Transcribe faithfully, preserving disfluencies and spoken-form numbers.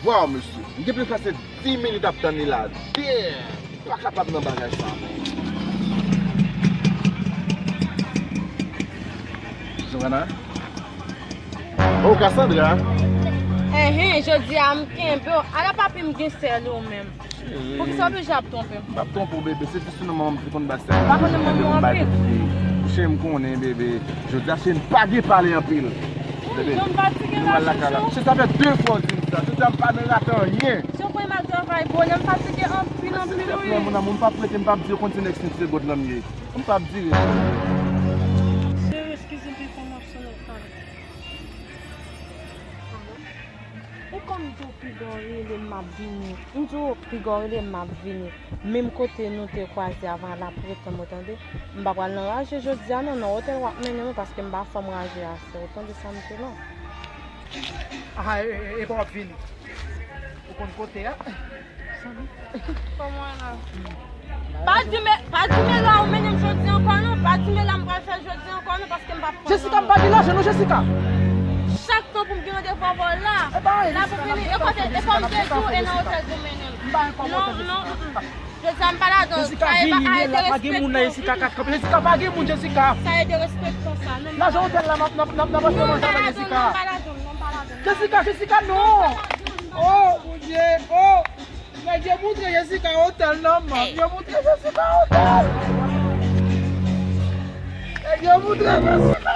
Waw, mesye, m gen plis pase dis minit ap tann li la. Damn! M pa kapab nan bagay sa, men. Joana? Oh, Cassandra! Enhen, jodi a m kenbe w. Ala papi m gen sèl ou menm. Poukisa w oblije ap twonpe m? M p ap twonpe w, bebe. Se jis non manman m te konn bat sa. M pa konnen manman w anpil. Cheri, m konnen, bebe. Jodi a, cheri, m pa gen pale anpil. Bebe, nou pral lakay la. Cheri, sa fè de fwa w di m sa. Jodi a, m pa nan rate anyen. Si w konn m al travay, bonè, m fatige anpil, anpil, wi. Mon amour, m p ap rete, m p ap di yo konn se next thing se God nan m ye. M p ap dire. Cheri, eskize m, telefòn m ap sonnen, pale. Alo? E kòm m di w piga w rele m, m ap vini. M di w piga w rele m, m ap vini. Menm kote nou te kwaze avan la, pou retan mwen, tande. M pa pral nan raje jodi a, non, nan otèl w ap mennen mwen, paske m pa fanm raje ase. Ou tande sa m di w la? Ah, e, e, e pa w ap vini. Ou konn kote a? Kòman la? Pa di men, pa di men la ou mennen m jodi ankò non. Pa di men la m pral fè jodi ankò non, paske m p ap pran. Jessica, m pa gen lajan non, Jessica. Chak tan pou m gen randevou avè w la. E pa anyen, la pou vini. E kote, e kòm te di w, e nan otèl pou mennen m. M pa gen kòb otèl, Jessica. Non, non. Jodi a m pa ladan. Jessica, vini, men la pa gen moun nan, Jessica ka kanpe. Jessica, pa gen moun, Jessica. Sa e derespektan sa, non. Lajan otèl la, n ap, n ap, n ap, n ap achte manje avè Jessica. Non, m pa ladan, non, m pa ladan. Jessica, Jessica, non. Oh, Bondye, oh. Nèg yo moutre Jessica otèl nan, man. Yo moutre Jessica otèl. Nèg yo moutre Jessica